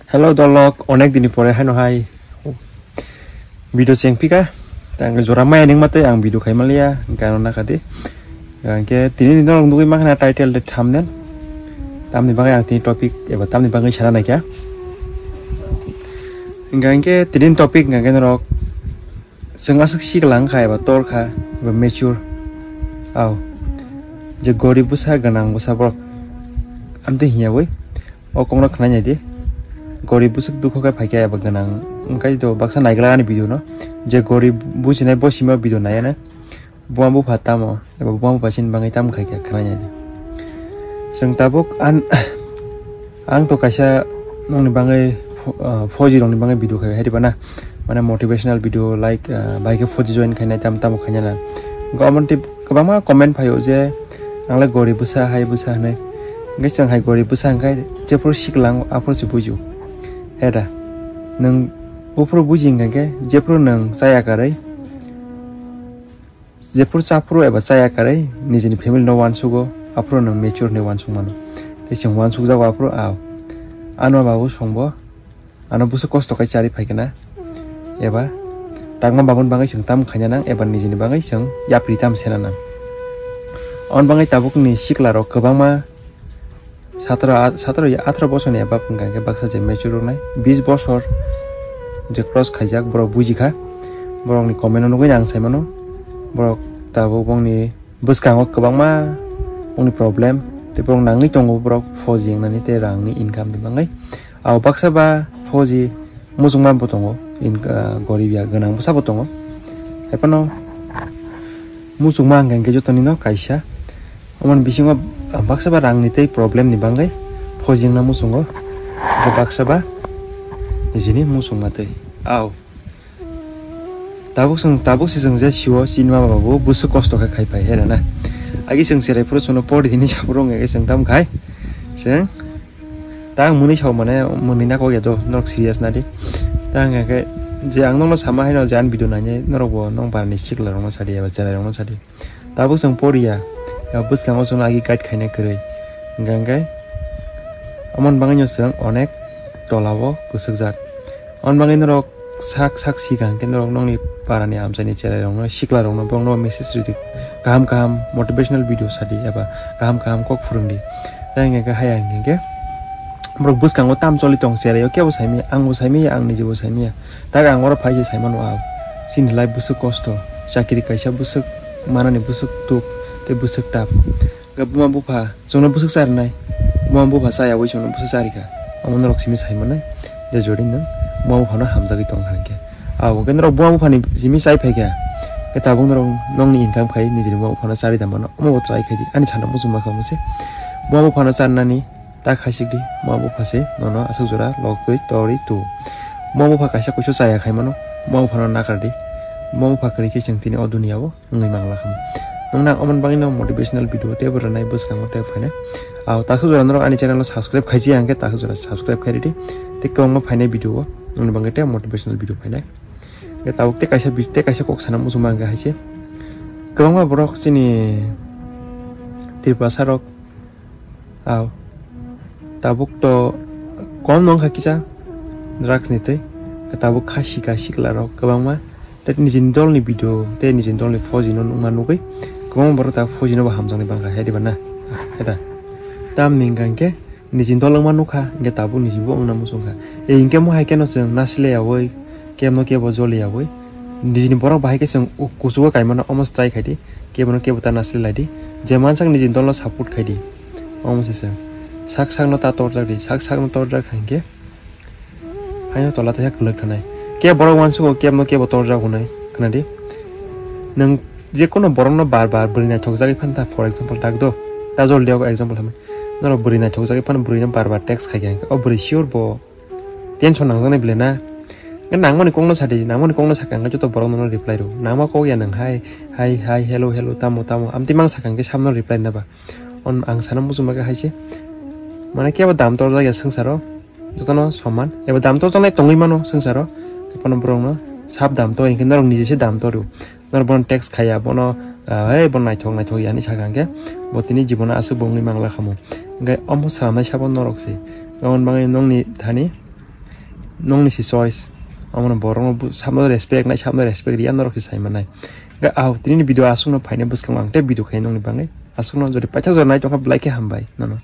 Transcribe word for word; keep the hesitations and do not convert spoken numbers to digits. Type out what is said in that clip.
Hello dolok, onek dini pore haino hai video cheng phika. Tang jora maya ning matwi ang video khai maliya, gano nakadi. Hingke tini ni norok nugwi mankha title de thumbnail. Tamni bagwi ang tini topic eba tamni bagwi sana naikha. Hingke tini ni topic hingke norok chwng aswk sikla wngkha eba tor kha eba mature. Au. Je gorib bwsa gwnang bwsa borok amtwi hinya wi. O kokno khwnai nai di. Gorib bwswk dukho khe phaikha eba gwnang wngkha to baksa naigwlak ani video no. Je gorib bujinai bo simi o video nai anw. Buma bupha tamo eba buma bupha chini bagwi tamo khaikha khwnai nai di. Chwng tabuk an-, ang to kaisa nokni bagwi fo-, ah, fauji rokni bagwi video khai hai di bana. Mane motivational video like, ah, bai khe fauji join khainai tamo tamo khainai na. Omo tei kwbangma comment phaio je ang le gorib bwsa hai bwsa hinwi. Hwnkhe chwng hai gorib bwsa hwnkhe jephuru siklang aphuru se bujiu. He da? Nwng buphuru buji hwnkhe jephuru nwng chaya karwi, jephuru chaphuru eba chaya karwi nijini family no uansugo, aphuru nwng mature hinwi uansuk mano. Tei chwng uansukjago aphuru a, ano babu songbo. Ano bwswk kosto khe charwi phaikha na, eba tangma baboni bagwi chwng tamo khaina nang, eba nijini bagwi chwng yapri tamo sena nang. Aboni bagwi tabukni sikla rok kwbangma satro, satro ya atharo bosorni eba wngkha khe baksa je mature wngnai, bis bosor je cross khaijak, borok bujikha, borokni comment o nugwi ang saimano, borok tabuk bongni bwskango kwbangma wngni problem, tei borok nangwi tongo, borok fauji wngnani tei rangni income ni bagwi. Abo baksa ba fauji muchungma bo tongo, inka-, gorib ya gwnang bwsa bo tongo. Haiphano muchungma hwnkha hwnkhe jotoni no kaisa. Omoni bisingo baksa ba rangni tei problem ni bagwi fauji wngna muchungo, tei baksa ba nijini muchungma tei. Au. Tabuk chwng, tabuk se chwng je sio chini mama babu bwswk kosto khe khai phai he rana. Agi chwng cherai phuru chwngno pori hini sa phuru wngya khe chwng tam khai. Chwng ta ang mwnwi sao mane mwnwi na kok ya do norok serious na di. Ta hwnkha khe je ang nokno sama haino je ani video nainai norok bo nong barani sikla rokno sadi eba cherai rokno sadi. Tabuk chwng poriya, ya bwskango chwngno agi guide khaina kwrwi. Hwnkha hwnkhe, amoni bagwino chwng onek tolao kwswkjak. Amoni bagwi norok sak sak sikha hwnkhe norok nokni parani amchaini cherairokno, siklarokno, borokno message rwdi. Kaham kaham motivational video sadi eba kaham kaham kok phwrwngdi. Tei hwnkhe haya hwnkhe borok bwskango tam choli tong cheraio kebo saimanya, angbo saimanya, ang nijibo saimanya. Tak ang oro phai se saimano ang. Chini life bwswk kosto, chakiri kaisa bwswk manani bwswk tuk tei bwswk tap. Hwnkhe buma bupha chwngno bwswk charinai, buma bupha chayaui chwngno bwswk charikha. Omo norok simi saimanai je jodi nwng buma buphano hamjagwi tongkha hwnkhe. Abo hwnkhe norok buma buphani simi chai phaikha, hwnkhe tabuk norok nokni income khai nijini buma buphano chari da mano, omo bo try khaidi ani sana muchungma kha omo se. Buma buphano charnani. Ta khaisikdi, buma bupha se nono aswk jora logwi torwi tu. Buma bupha kaisa kuisu chaya khai mano, buma buphano nakardi. Buma bupha kwrwi khe chwng tini o duniya o wngwi mangla khamu. Nwng nang omoni bagwino motivational video tei bo rwnai bwskango tei phainai. Au taksa jora norok ani channel no subscribe khaisi hwnkhe taksa jora subscribe khairidi. Tei kwbangma phainai video o nwngni bagwi tei motivational video phainai. Hwnkhe tabuk tei kaisa bi-, tei kaisa kok sana muchungma hwnkhe haise. Kwbangma borok chini Tiprasa rok Au. Tabuk to kom no wngkha kisa drugs ni twi. Tabuk kha sika sikla rok kwbangma. Tei nijini dol ni video tei nijini dol ni fauji no nukma nugwi kwbangma borok tabuk fauji no bo hamjaknai bangkha hai diba na? Eta. Tamni hwnkha hwnkhe nijini dol wngma nukha hwnkhe tabuk niji bo wngna muchungkha. E hwnkhe mo hai kheno chwng nasilai yaui kebo no kebo joli yaui. Nijini borok bahai khe chwng u-, kuchugo kaimano omo try khaidi. Kebo no kebo ta nasilai laidi. Je mansak nijini dol no support khaidi. Omo se se. Sak sak no ta torjak di, sak sak no torjak hai khe. Haino tola teisa kwlwk thanai. Kebo borok uansugo, kebo no kebo torjak hwnwi. Khwnadi. Nwng je kono borok no bar bar bwrwi naithok jagwi phan ta, for example, tak do. Ta jol de example hamai. Norok bwrwi naithok jagwi phan bwrwi no bar bar text khai khe. O bwrwi sure bo tension nangjaknai bwle na. Nangmani kokno sadi, nangmani kokno sakha hwnkhe joto borok nono reply rw. Nangma kok ya nwng hai, hai, hai, hello, hello, tamo, tamo. Amtwi mang sakha hwnkhe samno reply na ba. On ang sana muchungma khe hai se. Mane kebo dam torjak ya swngcharo. Jotono soman. Eba dam torjaknai tongwi mano swngcharo. Kono borokno sap dam to, hinkhe norok nije se dam to rw. Norok bono text khaiya, bono, ah, "Hey, bo naithok, naithok," ya hinwi sakha hwnkhe, bo tini jibono aswk bo wngwi mangla khamu. Hwnkhe omo swnamnai sabo norok se. Aboni bagwi nokni thani Nongni si choice. Omono borokno bu-, samno respect nai, samno respect riya, norok se sai manai. Ga, ah, tini ni video aswkno phaina bwskango ang tei video khai nongni bagwi. Aswkno jodi paithak jora nai tongkha, belai khe hambai nono.